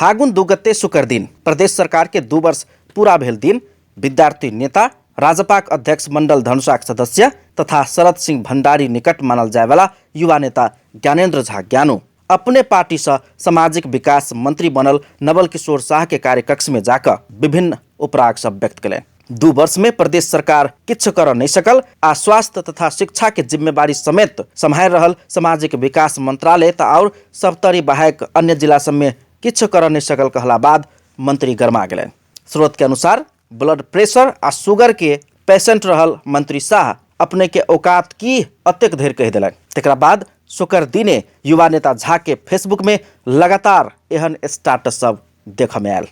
फागुन 2 गते शुक्र दिन प्रदेश सरकार के 2 वर्ष पूरा भेल दिन विद्यार्थी नेता राजपाक अध्यक्ष मंडल धनुषाक सदस्य तथा शरद सिंह भंडारी निकट मानल जायवाला युवा नेता ज्ञानेन्द्र झा ज्ञानू अपने पार्टी से सामाजिक विकास मंत्री बनल नवल किशोर शाह के कार्यकक्ष में जाकर विभिन्न उपराग सब व्यक्त कयलनि। 2 वर्ष में प्रदेश सरकार किछु कर नहीं सकल आ स्वास्थ्य तथा शिक्षा के जिम्मेवारी समेत सम्हारि रहल सामाजिक विकास मंत्रालय त और सप्तरी बाहेक अन्य जिला सब में किछु कर नहीं सकल कहला बाद मंत्री गरमा गेलनि। स्रोत के अनुसार ब्लड प्रेशर आ शुगर के पेशेंट रहल मंत्री शाह अपने के औकात की अतेक धरि कहि देलनि। तकरा बाद शुक्र दिने युवा नेता झा के फेसबुक में लगातार एहन स्टेटस सब देखऽ में आयल।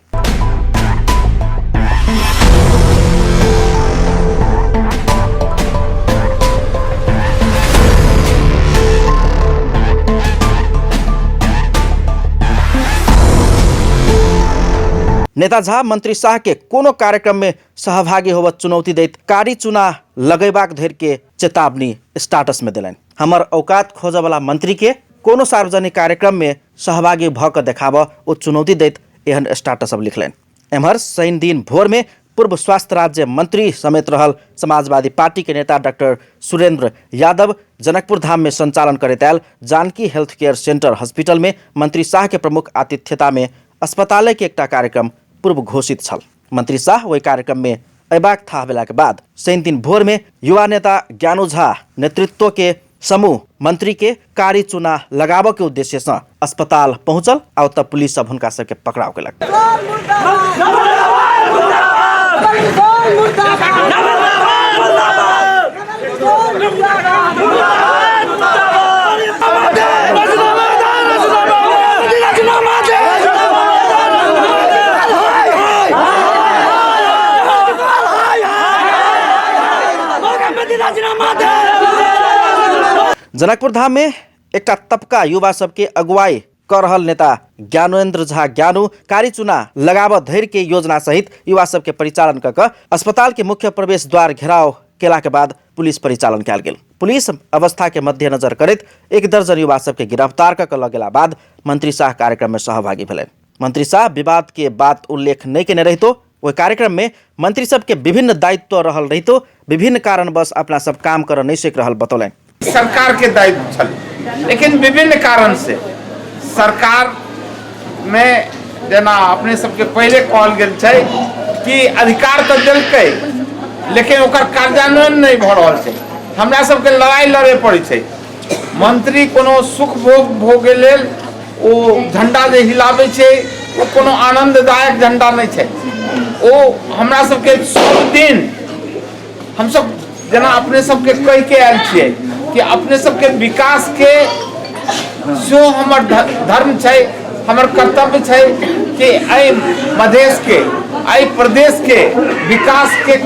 नेता झा मंत्री शाह के कोनो कार्यक्रम में सहभागी होबऽ चुनौती दैत कारी चुना लगेबाक धरि के चेतावनी स्टाटस में देलनि। हमर औकात खोजऽ वाला मंत्री के कोनो सार्वजनिक कार्यक्रम में सहभागी भऽ कऽ देखाबऽ ओ चुनौती दैत एहन स्टाटस सब लिखलनि। एम्हर शनि दिन भोर में पूर्व स्वास्थ्य राज्य मंत्री समेत रहल समाजवादी पार्टी के नेता डॉक्टर सुरेंद्र यादव जनकपुर धाम में संचालन करैत आयल Janaki health care centre hospital में मंत्री शाह के प्रमुख आतिथ्यता में अस्पताल के एकटा कार्यक्रम पूर्व घोषित छल। मंत्री शाह ओहि कार्यक्रम में अयबाक थाह भेलाक बाद शनि दिन भोर में युवा नेता ज्ञानू झा नेतृत्व के समूह मंत्री के कारी चूना लगाबऽ के उद्देश्य से अस्पताल पहुंचल आ ओतऽ पुलिस सब हुनका सबके पकड़ाव केलक। जनकपुर धाम में एकटा तबका युवा सबके अगुवाई कर रहल नेता ज्ञानेन्द्र झा ज्ञानू कारी चुना लगाबऽ धरि के योजना सहित युवा सबके परिचालन कऽ कऽ अस्पताल के मुख्य प्रवेश द्वार घेराव केला के बाद पुलिस परिचालन कयल गेल। पुलिस अवस्था के मद्देनजर करैत 1 दर्जन युवा सबके गिरफ्तार कऽ कऽ लऽ गेला बाद मंत्री शाह कार्यक्रम में सहभागी भेलनि। मंत्री शाह विवाद के बात उल्लेख नहीं केने रहितो ओहि कार्यक्रम में मंत्री सबके विभिन्न दायित्व रहल रहितो विभिन्न कारणवश अपना सब काम करऽ नहीं सकि रहल बतौलनि। सरकार के दायित्व छल, लेकिन विभिन्न कारण से सरकार में जेना अपने सबके पहले कहल गेल छै कि अधिकार तऽ देलकै लेकिन ओकर कार्यान्वयन नहीं भऽ रहल छै। हमरा सबके लड़ाई लड़े पड़ै छै। मंत्री कोनो सुख भोग भोगे लेल ओ झंडा जे हिलाबै छै ओ कोनो आनंददायक झंडा नहीं छै। ओ हमरा सबके सब दिन हमसब जेना अपने सबके कहि के आयल छियै कि अपने सबके विकास के सेहो हमर धर्म छै, हमर कर्तव्य छै कि एहि मधेश के, एहि प्रदेश के विकास के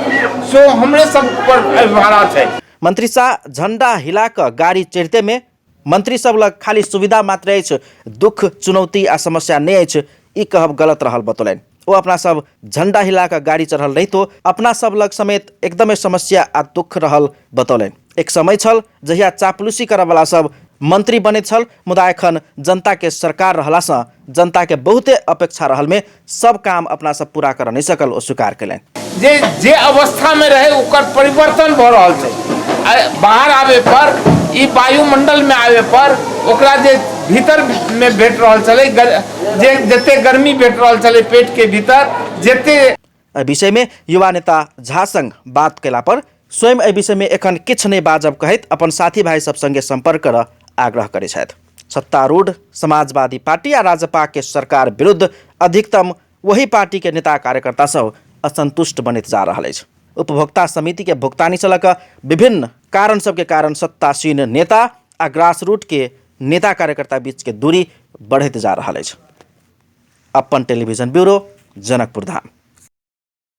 सेहो हमरे सब पर भाड़ा छै। मंत्री शाह झंडा हिला कऽ गाड़ी चढ़िते में मंत्री सब लग खाली सुविधा मात्र अछि, दुख चुनौती आ समस्या नहि अछि, ई कहब गलत रहल बतौलनि। ओ अपना सब झंडा हिला कऽ गाड़ी चढ़ल रहितो अपना सब लग समेत एकदमे समस्या आ दुख रहल बतौलनि। एक समय छल जहिया चापलूसी करऽवला सब मंत्री बनैत छल, मुदा एखन जनता के सरकार रहलासँ जनता के बहुते अपेक्षा रहल में सब काम अपना सब पूरा करऽ नहि सकल ओ स्वीकार कयलनि। जे जे अवस्था में रहे ओकर परिवर्तन भऽ रहल छै। बाहर आबे पर, ई वायुमंडल में आबे पर ओकरा जे भीतर में भेट रहल छलै, जे जते गर्मी भेट रहल छलै पेट के भीतर, जते एहि विषय में युवा नेता झा संग बात कयला पर स्वयं एहि विषय में एखन किछु नहि बाजब कहैत अपन साथी भाई सब संगे संपर्क करऽ आग्रह करै छथि। सत्तारूढ़ समाजवादी पार्टी आ राजपा के सरकार विरुद्ध अधिकतम वही पार्टी के नेता कार्यकर्ता सब असंतुष्ट बनैत जा रहल अछि। उपभोक्ता समिति के भुगतानी से लऽ कऽ विभिन्न कारण सबके कारण सत्तासीन नेता आ ग्रासरूट के नेता कार्यकर्ता बीच के दूरी बढ़ैत जा रहल अछि। अपन टेलीविजन ब्यूरो, जनकपुर धाम।